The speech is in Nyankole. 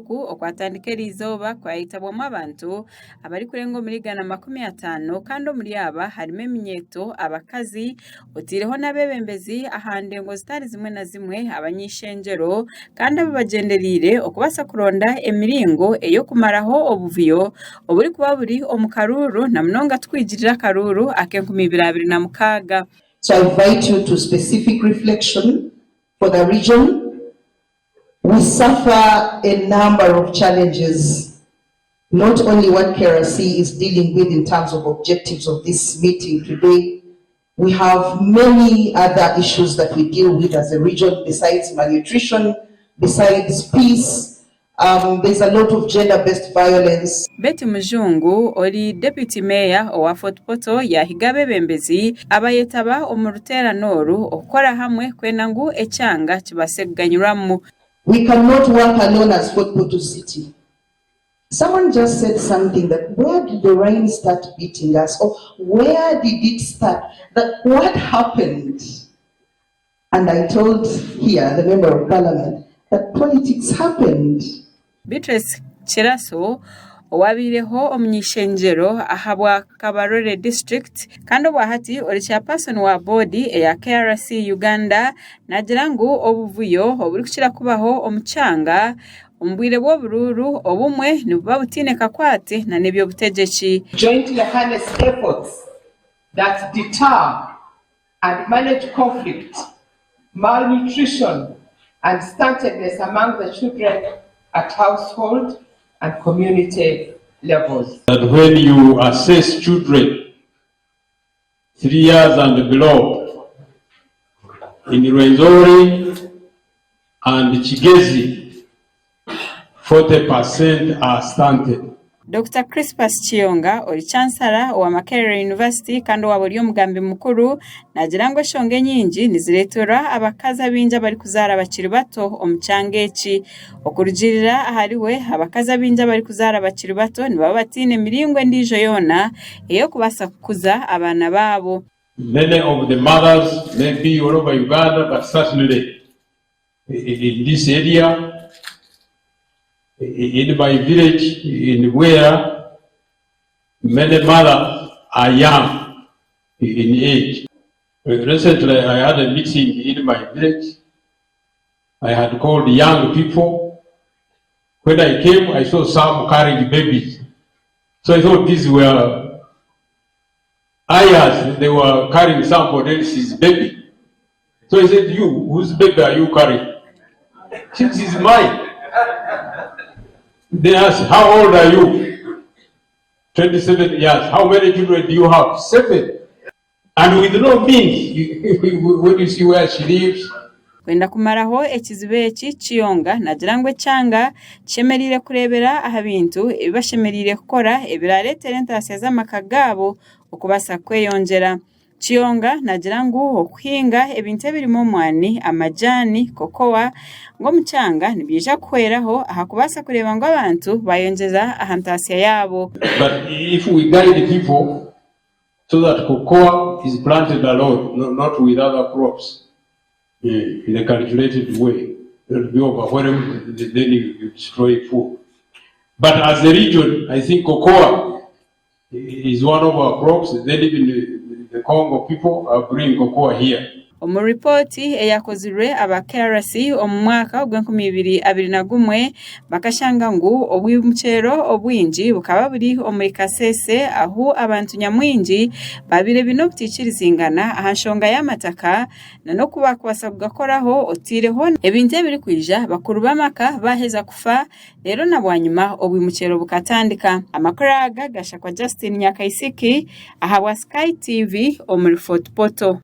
Oku okwatandika eriizooba kwayetabwamu abantu abarikurenga omuri 150 kandi omuri aba harimu eminyeeto, abakazi otaireho n'abeebembezi aha ndengo zitari zimwe na zimwe abany'eishengyero kandi aba bagyendereire okubaasa kuronda emiringo ey'okumaraho obuvuyo oburikuba buri omu karuuru na munonga tukwigirira akaruuru ak'enkumi ibiri abiri na mukaaga. So I invite you to specific reflection for the region. We suffer a number of challenges, not only what KRC is dealing with in terms of objectives of this meeting today. We have many other issues that we deal with as a region besides malnutrition, besides peace. There's a lot of gender-based violence. Betty Mujungu ori Deputy Mayor owa Fort Portal yaahiga abeebembezi abayetaba omu ruteerane oru okukora hamwe kwenda ngu ekyanga kibaase kuganyirwamu. We cannot work alone as Fort Portal City. Someone just said something that where did the rain start beating us or where did it start? That what happened? And I told here, the Member of Parliament, that politics happened. Beatrice Kiraso owabaireho omuny'eishengyero ahabwa Kabarole District kandi obwahati ori chairperson wa boodi eya KRC Uganda naagira ngu obuvuyo oburikukira kubaho omu kyanga omu bwire bw'oburuuru obumwe nibuba butaine kakwate n'eby'obutegyeki. Jointly harness efforts that deter and manage conflict, malnutrition and stuntedness among the children at household and community levels. That when you assess children 3 years and below in Rwenzori and Kigezi, 40% are stunted. Dr Crispus Kiyonga ori Chancellor owa Makerere University kandi owaaba ori omugambi mukuru naagira ngu enshonga enyingi nizireetera abakazi abaingi abarikuzaara bakiri bato omu kyanga eki. Okurugiirira ahari we, abakazi abaingi abarikuzaara bakiri bato nibaba bataine miringo endiijo yoona ey'okubaasa kukuza abaana baabo. Many of the mothers may be all over Uganda, but certainly in this area, in my village, in where many mothers are young in age. Recently, I had a meeting in my village. I had called young people. When I came, I saw some carrying babies. So I thought these were ayahs, they were carrying somebody else's baby. So I said, "You, whose baby are you carrying?" "This is mine." They asked, "How old are you?" "27 years." "How many children do you have?" "Seven." And with no means, when you see where she lives, Kwenda kumaraho ekizibu eki, Kiyonga naagira ngu ekyanga kishemereire kureebera aha bintu ebi bashemereire kukora ebirareetere entaasya z'amaka gaabo okubaasa kweyongyera. Kiyonga naagira ngu okuhinga ebintu ebirimu omwani, amajaani, kokowa ngu omu kyanga nibiija kuhweraho aha kubaasa kureeba ngu abantu bayongyera aha ntaasya yaabo. But if we guide people so that cocoa is planted alone, no, not with other crops, in a calculated way, it will be overwhelmed, then you destroy food. But as a region, I think cocoa is one of our crops. Then even the Congo people are bringing cocoa here. Omu ripooti eyakozirwe aba KRC omu mwaka ogw'e 2021 bakashanga ngu obwimukyero obwingi bukaba buri omuri Kasese ahu abantu nyamwingi babaire baine obutaikirizingana aha nshonga y'amataka na n'oku bakubaasa kugakoraho otaireho ebintu ebirikwija bakuru b'amaka baaheza kufa reero na bwanyima obwimukyero bukatandika. Amakuru aga gashakwa Justin Nyakaisiki ahabwa Sky TV omuri Fort Portal.